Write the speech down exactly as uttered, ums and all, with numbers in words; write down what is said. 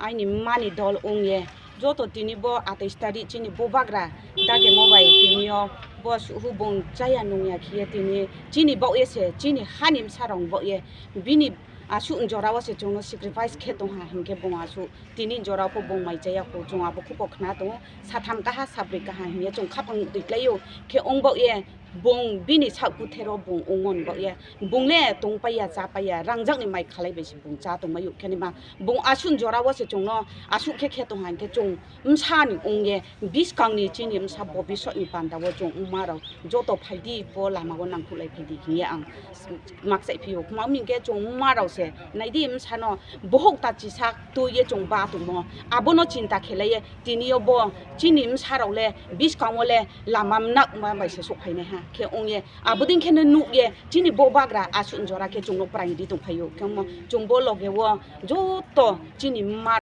Aini mani dol wng ye joto tini bo atais tarik chini bubagra dagemo bai tini o bo suhu bung chaya nung ya khiye tini chini bok ye se chini hani bwsa rok bok ye bini asuk jora o se chwng no sacrifice khe tong ha hinkhe bung asuk tini jora o khe bung mai chaya kho chwng abo khupo khna tongo satham kaha sabri kaha hinkhe chwng khapang twi klai o khe wng bok ye bung bini sak kuthero bung wng mon bok ye bung le tong paiya cha paiya rangjak ni mai khalai bai se bung cha tong mai o khe ni ma bung asuk jora o se chwng no asuk khe khe tong ha hinkhe chwng bwsa ni wng ye buskang ni chini bwsa bobisot ni panda o chwng wng ma rok joto phai di bo lama o nangkuk lai phai di hinkhe ang makchai phio. Mami hinkhe chwng wngma rok se nai di bwsano bohok ta chisa twi ye chwng ba tongmo. Abono chinta khe lai ye tini o bo chini bwsa rok le buskang o le lama mnak ma bai se sok phai nai ha khe wng ye. Abo ding khe no nuk ye chini bo bagra asuk jora khe chwng no prai di tong phai o. Khe wngmo chwng bo loge o joto chini ma